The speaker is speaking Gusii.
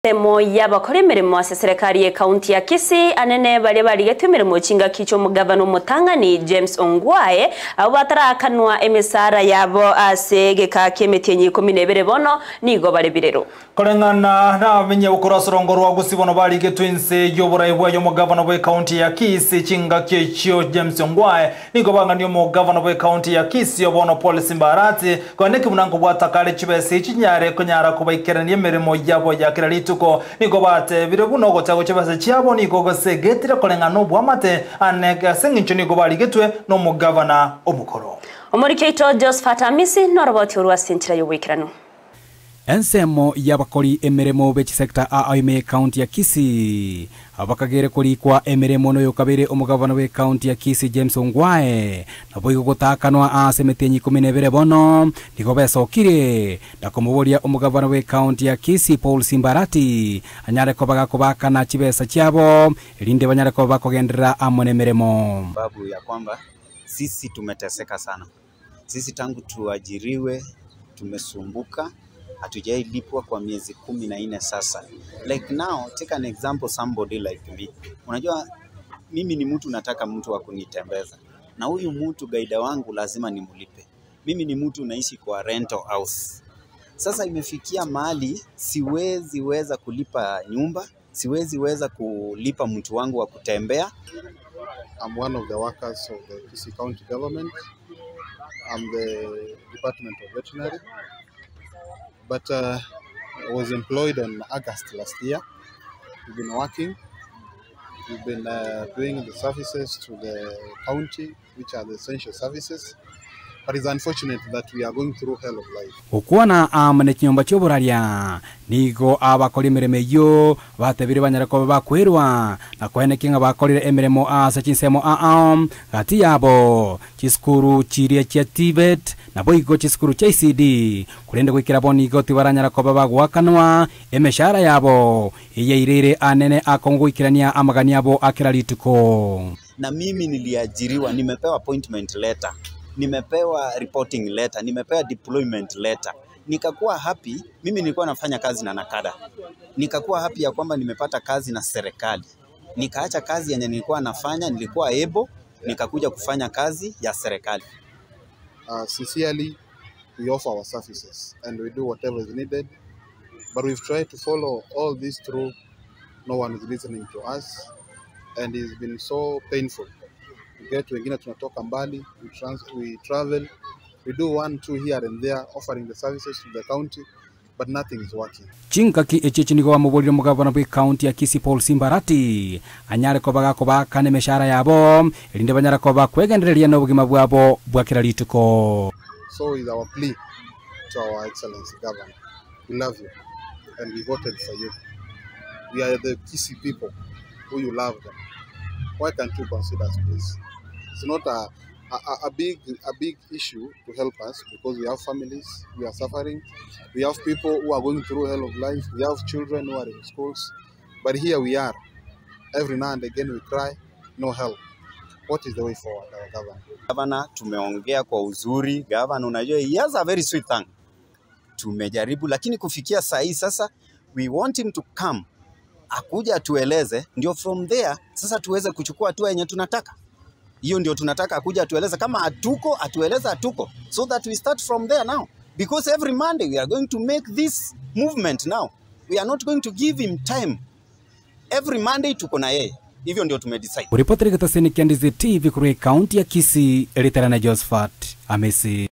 Ensemo y'abakora emeremo ase eserekari y'ekaunti ya Kisii anene baria barigetwe emeremo chingaki chi'omogavana omotang'ani James Ongwae abwo bataraakanwa emesara yabo ase egeka ki'emetienyi ikomi na ebere bono nigo bare birero. Koreng'ana nabamenyi abwo ase orongo rwa Gusii bono barigetwe inse y'oborai bwaye omogavana bw'ekaunti ya Kisii chingaki echio James Ongwae nigo bang'ania omogavana bw'ekaunti ya Kisii obono Paul Simba Arati Kogenda ekebuna nkobwata kare chibesa echi chinyare konyara kobaikerania emeremo yabo ya kera rituko. Nigo batebire buna ogotagwa chibesa chiabo nigo gosegetire koreng'ana noboamate ane ase engencho nigo barigetwe nomogavana omokoro. Omoriki oito Josphat Amisi noroboti orwo ase enchera y'oboikeranu. Ensemo y'abakori emeremo be chisector aa ime y'ecounty ya Kisii abakagere korikwa emeremo noyokabeire omogavana bw'ecounty ya Kisii James Ongwae naboigo gotakanwa ase emetienyi ikomi na ebere bono nigo besokire na komoboria omogavana bw'ecounty ya Kisii Paul Simbarati anyare koba gakobakana chibesa chiabo erinde banyare koba bakogenderera amo nemeremo. Sababu ya kwamba sisi tumeteseka sana. Sisi tangu tuajiriwe tumesumbuka, hatujailipwa kwa miezi 14 sasa. Like now, take an example somebody like me. Unajua mimi ni mtu nataka mtu wa kunitembeza, na huyu mtu guide wangu lazima nimlipe. Mimi ni mtu naishi kwa rental house. Sasa imefikia mahali siwezi weza kulipa nyumba, siwezi weza kulipa mtu wangu wa kutembea. I'm one of the workers of the Kisii County government. I'm the Department of Veterinary, but I was employed on August last year. We've been working. We've been doing the services to the county, which are the essential services. But it's unfortunate that we are going through hell of life. Gokwana amo ne chinyomba chi'oboraria nigo abakora emeremo eyio batebire banyare koba bakwerwa na koenekia ng'a bakorire emeremo ase chinsemo aa gati yabo chisukuru chiria chia TVET naboigo chisukuru chia ECD korende goikera bo nigo tibaranyara koba bagoakanwa emeshahara yabo eyairire anene akongoikerania amagani abo akera rituko. Na mimi niliajiriwa, nimepewa appointment letter, nimepewa reporting letter, nimepewa deployment letter. Nikakuwa happy, mimi nilikuwa nafanya kazi na Nakada. Nikakuwa happy ya kwamba nimepata kazi na serikali. Nikaacha kazi yenye nilikuwa nafanya, nilikuwa able, nikakuja kufanya kazi ya serikali. Sincerely, we offer our services and we do whatever is needed, but we've tried to follow all this through. No one is listening to us and it's been so painful. We get wengine tunatoka mbali, we travel, we do one, two here and there, offering the services to the county, but nothing is working. Chinkaki echichi nigo bamoborire omogavana bwa ekaunti ya Kisii Paul Simbarati anyare koba gakobakana emeshahara yabo erinde banyare koba kwegendereria na obogima bwabo bwa kera rituko. So is our plea to our Excellency Governor. We love you and we voted for you. We are the Kisii people who you love them. Why can't you consider us, please? It's not a big issue to help us because we have families, we are suffering, we have people who are going through hell of life, we have children who are in schools, but here we are. Every now and again we cry, no help. What is the way forward, our governor? Governor, tumeongea kwa uzuri. Governor, unajua he has a very sweet tongue. Tumejaribu, lakini kufikia saa hii sasa we want him to come akuja atueleze, ndio from there sasa tuweze kuchukua hatua yenye tunataka. Hiyo ndio tunataka akuja atueleze, kama hatuko atueleze hatuko, so that we start from there now, because every Monday we are going to make this movement now. We are not going to give him time. Every Monday tuko na yeye, hivyo ndio tumedecide. Uripoteri gĩtasini kĩa Ndizi TV kũrĩ kaunti ya Kisii, Ritara na Josephat Amesi.